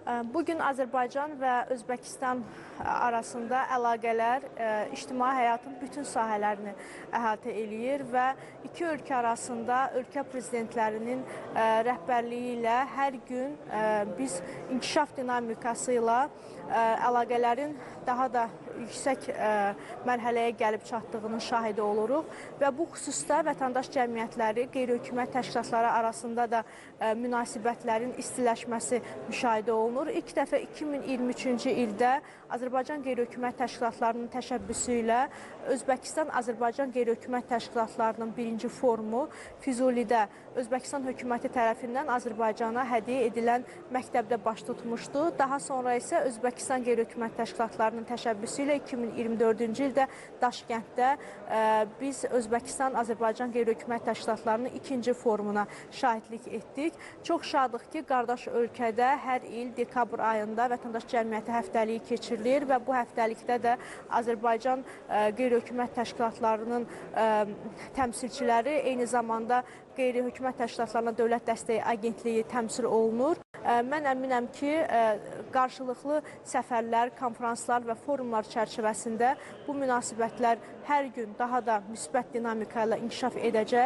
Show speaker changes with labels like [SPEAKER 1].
[SPEAKER 1] Bugün Azərbaycan və Özbəkistan arasında əlaqələr ictimai həyatın bütün sahələrini əhatə eləyir və iki ölkə arasında ölkə prezidentlərinin rəhbərliyi ilə hər gün biz inkişaf dinamikası ilə əlaqələrin daha da yüksək mərhələyə gəlib çatdığının şahidi oluruq və bu xüsusda vətəndaş cəmiyyətləri, qeyri-hökumət təşkilatları arasında da münasibətlərin istiləşməsi müşahidə olunur. İlk dəfə 2023-cü ildə Azərbaycan qeyri-hökumət təşkilatlarının təşəbbüsü ilə Özbəkistan-Azərbaycan qeyri-hökumət təşkilatlarının birinci forumu Füzulidə Özbəkistan hökuməti tərəfindən Azərbaycana hədiyyə edilən məktəbdə baş tutmuşdu. Daha sonra isə Özbəkistan qeyri-hökumət təşkilatlarının təşəbbüsü ilə 2024-cü ildə Daşkənddə biz Özbəkistan-Azərbaycan qeyri-hökumət təşkilatlarının ikinci forumuna şahidlik etdik. Çox şadıq ki, qardaş ölkədə hər il dekabr ayında vətəndaş cəmiyyəti həftəliyi keçirilir və bu həftəlikdə də Azərbaycan qeyri-hökumət təşkilatlarının təmsilçiləri, eyni zamanda qeyri-hökumət təşkilatlarına Dövlət Dəstəyi Agentliyi təmsil olunur. Mən əminəm ki, qarşılıqlı səfərlər, konfranslar və forumlar çərçivəsində bu münasibətlər hər gün daha da müsbət dinamika ilə inkişaf edəcək.